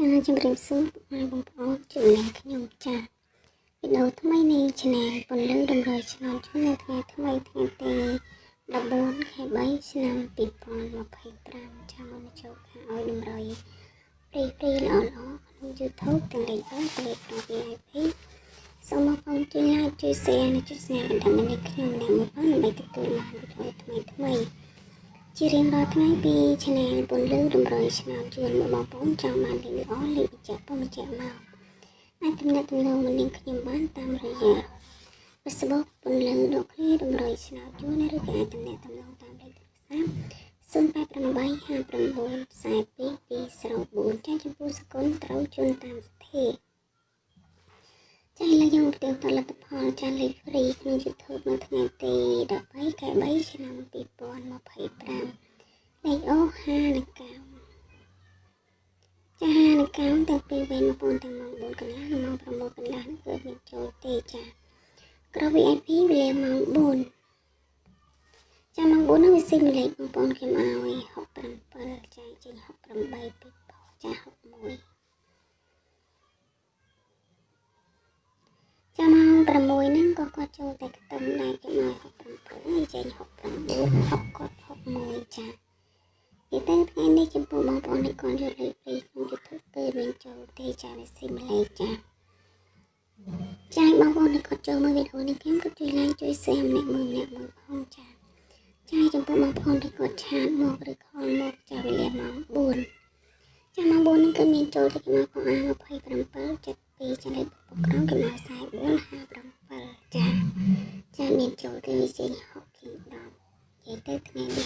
ចាជំរាបសួរពុកម៉ែបងប្អូនជួបនឹងខ្ញុំចាវីដេអូថ្មីនៃ Channel ពន្លឺតម្រុយឆ្នោតជូននៅថ្ងៃថ្មីថ្ងៃទី14ខែ3ឆ្នាំ2025ចាមុនចូលខាឲ្យតម្រុយ free free ល្អល្អក្នុង YouTube ទាំងលេខ3ទាំងលេខក្នុង VIP សូមបងប្អូនជួយ like ជួយ share និងចុចសញ្ញាកណ្ដឹងនេះខ្ញុំម្នាក់មួយផងដើម្បីទទួលបានវីដេអូថ្មីថ្មីជារៀងរាល់ថ្ងៃពី Channel ពន្លឺតម្រុយឆ្នោតជូនបងប្អូនចង់បានលេខល្អលេខបញ្ជាក់ពុំបញ្ជាក់មកអាចទំនាក់ទំនងមកនាងខ្ញុំបានតាមរយៈ Facebook ពន្លឺដកឃ្លាតម្រុយឆ្នោតជូនឬក៏អាចទំនាក់ទំនងតាមលេខទូរស័ព្ទ088 59 42 204ចាចំពោះសកុនត្រូវជូនតាមសទ្ធាចាឥឡូវយើងមកផ្ទៀងផ្ទាត់លទ្ធផលចាលេខ free ក្នុង YouTube នៅថ្ងៃទី13ខែ3ឆ្នាំ2025លេខអូ5និង9ចា5និង9ទាំងពីរវេនបងប្អូនទាំងម៉ោង4កន្លះនិងម៉ោង6កន្លះនេះគឺមានចូលទេចាក្រ VIP វេលាម៉ោង4ចាម៉ោង4នោះវាស៊ីមួយលេខបងប្អូនខ្ញុំឲ្យ67ចាចេញ68ពីចា61ចាម៉ោង6ហ្នឹងក៏គាត់ចូលតែខ្ទឹមដែរខ្ញុំឲ្យ67នេះចេញ69 6គាត់61ចានិយាយទៅថ្ងៃនេះចំពោះបងប្អូនដែលគាត់យកលេខពីក្នុង YouTube គឺមានចូលទេចាវាស៊ីម្លេខចាចាបងប្អូនដែលគាត់ចូលមើលវីដេអូនេះខ្ញុំក៏ជួយ like ជួយ share ម្នាក់មួយម្នាក់មួយផងចាចាចំពោះបងប្អូនដែលគាត់chat មកឬ call មកចាវេលាម៉ោង4ចាម៉ោង4ហ្នឹងគឺមានចូលទៅខ្ញុំបងអា27 72ចាលេខបុកក្រោមខ្ញុំឲ្យ44 57ចាចាមានចូលទៅចេញ6ជាង10និយាយទៅថ្ងៃនេះ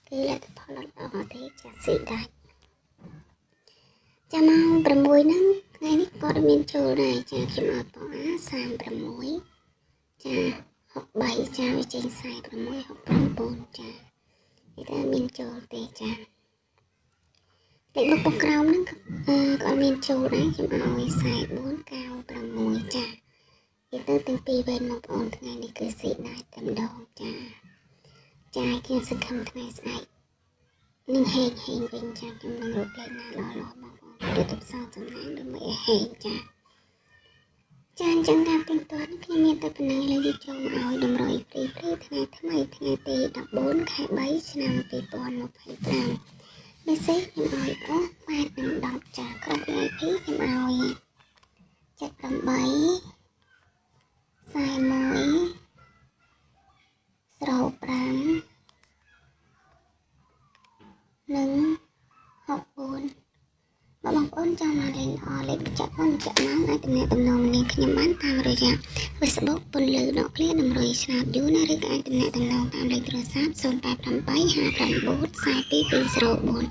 គឺលទ្ធផលអត់ល្អទេចាស៊ីដាច់ចាម៉ោង6ហ្នឹងថ្ងៃនេះក៏មានចូលដែរចាខ្ញុំឲ្យបងអា36ចា63ចាវាចេញ46 69ចានេះតែមានចូលទេចាលេខបុកពុកក្រោមហ្នឹងក៏អត់មានចូលដែរខ្ញុំឲ្យ44 96ចានិយាយទៅទាំងពីរវេនបងប្អូនថ្ងៃនេះគឺស៊ីដាច់តែម្ដងចាចាខ្ញុំសង្ឃឹមថ្ងៃស្អែកនឹងហេងហេងវិញចាខ្ញុំនឹងរកលេខណាល្អល្អបងប្អូនយកទៅផ្សងសំណាងដើម្បីឲ្យហេងចាចាអញ្ចឹងការទៀងទាត់ខ្ញុំមានតែប៉ុណ្ណឹងលើយកចូលមកឲ្យតម្រុយ free free ថ្ងៃថ្មីថ្ងៃទី14ខែ3ឆ្នាំ2025មេសេខ្ញុំឲ្យអូ8និង10ចាក្រុម VIP ខ្ញុំឲ្យ78 41 05និង64បើបងប្អូនចង់មកលេងល្អលេខបញ្ជាក់ផងបញ្ជាក់មកអាចទំនាក់ទំនងនាងខ្ញុំបានតាមរយៈ Facebook ពន្លឺដកឃ្លាតម្រុយឆ្នោតយូរណាឬក៏អាចទំនាក់ទំនងតាមលេខទូរស័ព្ទ088 59 42 204។